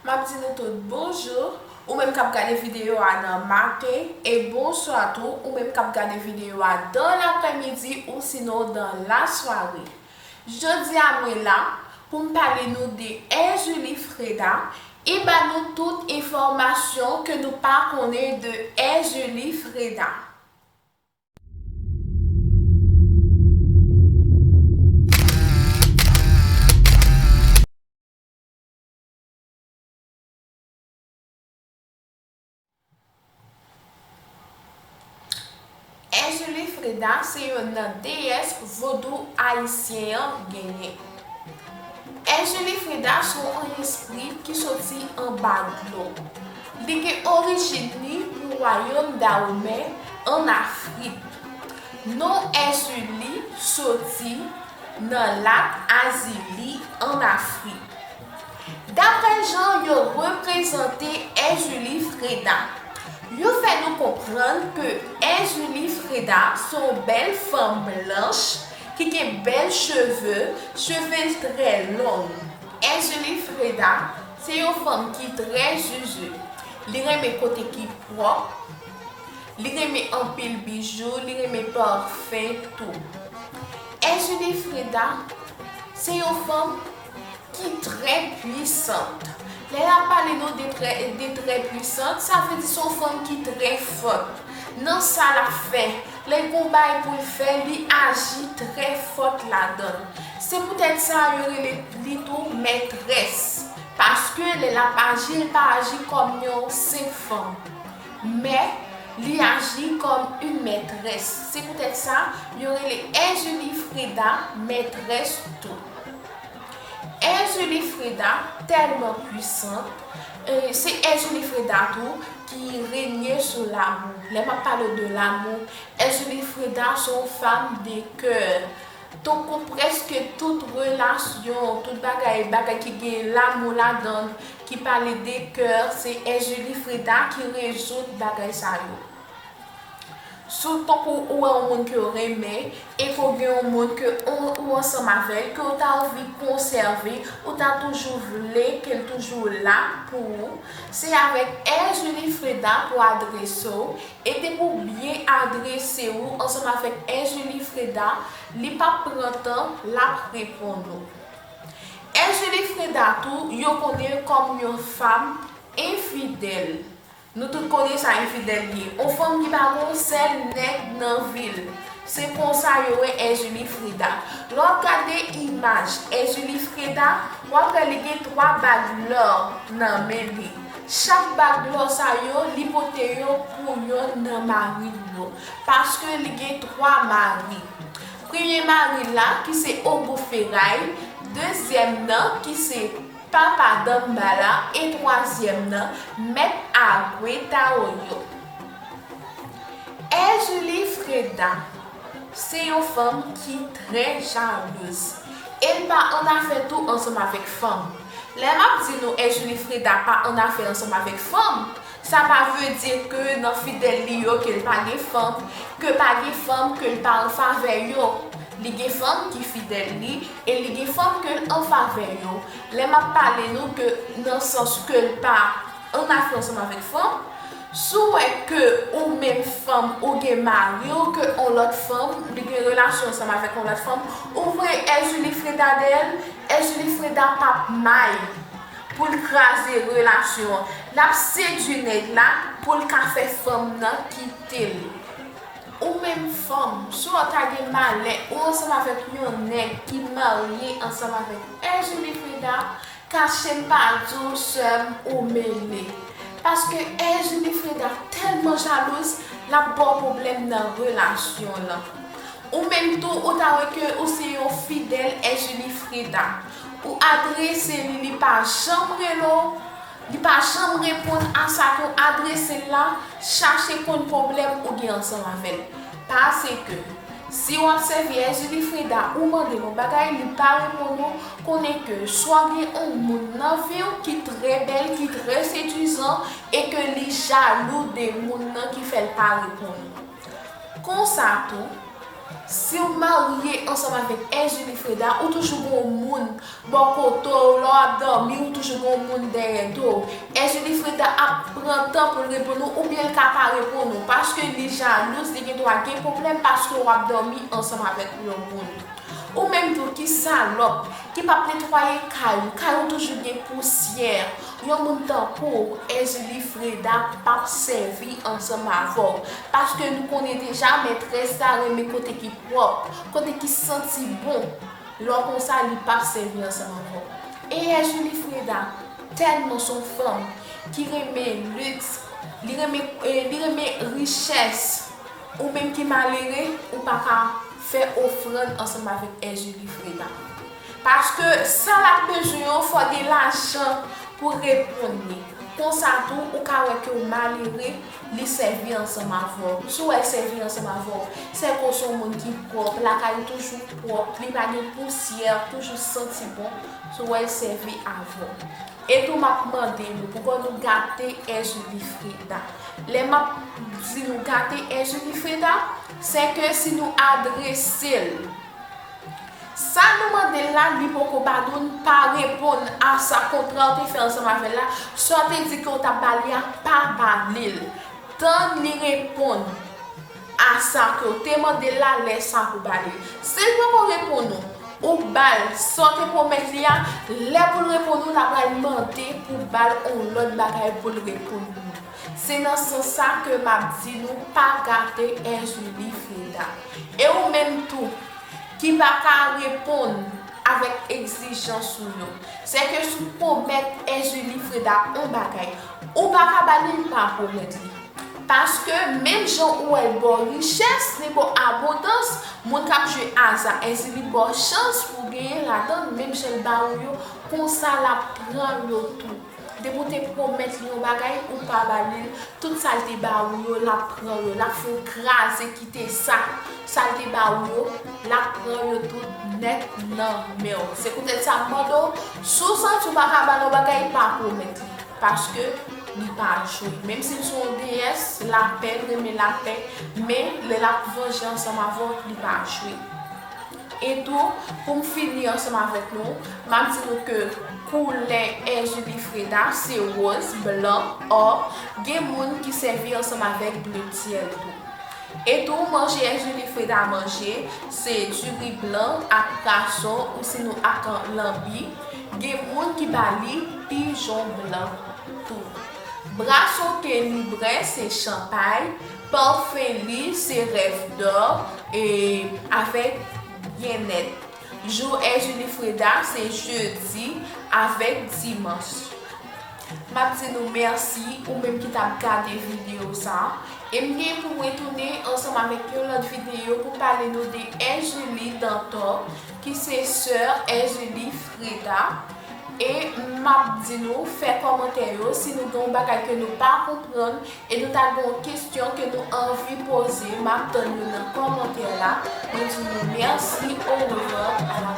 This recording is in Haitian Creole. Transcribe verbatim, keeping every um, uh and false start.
M ap di nou tout bonjou, ou menm k ap gade videyo a nan maten, e bonswa tou, ou menm k ap gade videyo a dans l'après-midi ou sinon dans la soirée. Jodi a mwen la pou m pale nou de Erzulie Freda e ba nou tout enfòmasyon ke nou pa konnen de Erzulie Freda. Erzulie Freda se youn nan deyès vodou ayisyen an genyen. Erzulie Freda se yon espri ki soti anba dlo. Li gen orijin li nan wayòm Dahomey, ann Afrik. Non Erzulie soti nan lak Azili, ann Afrik. Daprè jan yo reprezante Erzulie Freda, yo fè nou konprann ke Erzulie Freda se yon bèl fanm blanch ki gen bèl cheve, cheve trè long. Erzulie Freda se yon fanm ki trè zuzu. Li renmen kote ki pwòp. Li renmen anpil bijou, li renmen pafen tou. Erzulie Freda se yon fanm ki trè pwisant. Lè l ap pale nou de trè, de trè pwisant, sa vle di se yon fanm ki trè fòt nan sa l ap fè. Lè l gen yon bagay pou l fè, li aji trè fòt ladan l. Se poutèt sa yo rele li tou mètrès. Paske lè l ap aji, l pa aji kòm yon senp fanm. Men, li aji kòm yon mètrès. Se poutèt sa, yo rele Erzulie Freda mètrès tou. Erzulie Freda tèlman pwisan, e, se Erzulie Freda tou ki renye sou lanmou. Lè m ap pale w de lanmou, Erzulie Freda se yon fanm de kè. Tankou prèske tout relasyon, tout bagay, bagay ki gen lanmou ladan l, ki pale de kè, se Erzulie Freda ki rezoud bagay sa yo. Sou tankou ou wè yon moun ke w renmen, e ke w gen yon moun ke ou, ou ansanm avè l, ke w ta anvi konsève, ou ta toujou vle ke l toujou la pou ou, se avèk Erzulie Freda pou adrese w, e depi w byen adrese w ansanm avèk Erzulie Freda, li p ap pran tan, l ap reponn ou. Erzulie Freda tou, yo konnen l kòm yon fanm enfidèl. Nou tout konnen sa enfidèl ye. Yon fanm ki pa gen yon sèl nèg nan vi l. Se konsa yo wè Erzulie Freda. Lè w ap gade imaj Erzulie Freda, w ap wè li gen twa bag lò nan men li. Chak bag lò sa yo, li pote yo pou yonn nan mari l yo. Paske li gen twa mari. Premye mari l la, ki se Ogo Feray, dezyèm nan, ki se Papa Danmbala, e twazyèm nan, Mèt Agwe Tawoyo. Erzulie Freda se yon fanm ki trè jalouz. E l pa annafè tou ansanm avèk fanm. Lè m ap di nou Erzulie Freda pa annafè ansanm avèk fanm, sa pa vle di ke nan fidèl li yo ke l pa gen fanm, ke pa gen fanm ke l pa an favè yo. Li gen fanm ki fidèl li e li gen fanm ke l an favè yo. Lè m ap pale nou ke nan sans ke l pa annafè ansanm avèk fanm, si w wè ke ou menm fanm ou gen mari w ke yon lòt fanm, li gen relasyon ansanm avèk yon lòt fanm, ou voye Erzulie Freda dèyè l, Erzulie Freda p ap may pou l kraze relasyon an. L ap sedui nèg la pou l ka fè fanm nan kite l. Ou menm fanm, si w ta gen malè, ou ansanm avèk yon nèg ki marye ansanm avèk Erzulie Freda, kache m pa di w, sè m, ou mele. Paske Erzulie Freda tèlman jalouz, l ap ba w pwoblèm nan relasyon w lan. Ou menm tou, ou ta wè ke ou se yon fidèl Erzulie Freda. Ou adrese li, li pa janm rele w, li pa janm reponn a sa ke w adrese l la, chache konn pwoblèm ou gen ansanm avè l. Paske, si w ap sèvi Erzulie Freda, ou mande l yon bagay, li pa reponn ou, konnen ke swa gen yon moun nan vi w ki trè bèl, ki trè sedwizan, e ke li jalou de moun nan ki fè l pa reponn ou. Konsa tou, Si w marye ansanm avèk Èzili Freda, ou toujou gen yon moun bò kote w, lè w ap dòmi, ou toujou gen yon moun dèyè do w. Èzili Freda ap pran tan pou l reponn ou, oubyen l ka pa reponn ou, paske li jalouz, li gen dwa gen pwoblèm paske w ap dòmi ansanm avèk yon moun. Ou menm tou ki salòp, ki p ap netwaye kay ou, kay ou toujou gen pousyè, yon moun tankou w, Èzili Freda p ap sèvi ansanm avè w. Paske nou konnen deja, mètrès la renmen kote ki pwòp, kote ki santi bon. Lè w konsa, li p ap sèvi ansanm avè w. E Èzili Freda, tèlman s on fanm ki renmen liks, li renmen, eh, li renmen richès. Ou menm ki malere, ou pa ka fè ofrann ansanm avèk Èzili Freda. Paske sa l ap bezwen an, fò gen lajan pou reponn li. Konsa tou, ou ka wè ke w malere, li sèvi ansanm avè w. Si w wè l sèvi ansanm avè w, se kote w s on moun ki pwòp, lakay ou toujou pwòp, li pa gen pousyè, toujou santi bon, si w wè l sèvi avè w. E tou m ap mande nou, poukò nou gate Èzili Freda? Lè m ap di nou gate Èzili Freda, se ke si nou adrese l sa nou mande l la, li poko ba nou, n pa reponn a sa kontra w te fè ansanm avè l la, sa w te di ke w t ap ba li a, pa ba li l. Tann li reponn a sa ke w te mande l la, lè sa pou ba li l. Si l poko reponn ou, ou ba l sa w te pwomèt li a, lè pou l reponn ou, l ap pral mande pou ba l yon lòt bagay pou l reponn ou. Se nan sans sa ke m ap di nou pa gate Èzili Freda. E ou menm tou, ki pa ka reponn avèk egzijans ou yo. Se ke si w pwomèt Èzili Freda yon bagay, ou pa ka ba li l, pa pwomèt li. Paske menm jan ou wè l ba w richès, li ba w abondans, moun k ap jwe aza, Èzili ba w chans pou w genyen ladan l, menm jan l ba ou yo, konsa l ap pran yo tou. Depi w te pwomèt li yon bagay, ou pa ba li l, tout sa l te ba ou yo, l ap pran yo, l ap fè w kraze kite sa. Sa l te ba ou yo, l ap pran yo tout nèt nan men w. Se poutèt sa m mande w, si w santi w pa ka ba l yon bagay, pa pwomèt li. Paske li pa jwe. Menm si l se yon deyès lapè, l renmen lapè, men lè l ap vanje ansanm avè w, li pa jwe. E tou, pou m fini ansanm avèk nou, m ap di nou ke koulè Èzili Freda se wòz, blan, ò, gen moun ki sèvi ansanm avèk ble syèl tou. E tou, manje Èzili Freda manje, se diri blan ak krason, ou sinon ak lanbi. Gen moun ki ba li pijon blan tou. Brason ke li bwè, se chanpay, pafen li, se rèv dò, e avèk byennèt. Jou Èzili Freda, se jedi avèk dimanch. M ap di nou mèsi, ou menm ki t ap gade videyo sa a. E m gen pou mwen tounen ansanm avèk yon lòt videyo pou pale nou de Èzili Dantò, ki se sè Èzili Freda. E m ap di nou, fè kòmantè yo, si nou gen yon bagay ke nou pa konprann, e nou ta gen yon kesyon ke nou anvi poze, m ap tann yo nan kòmantè la. Mwen di nou mèsi, orevwa, a la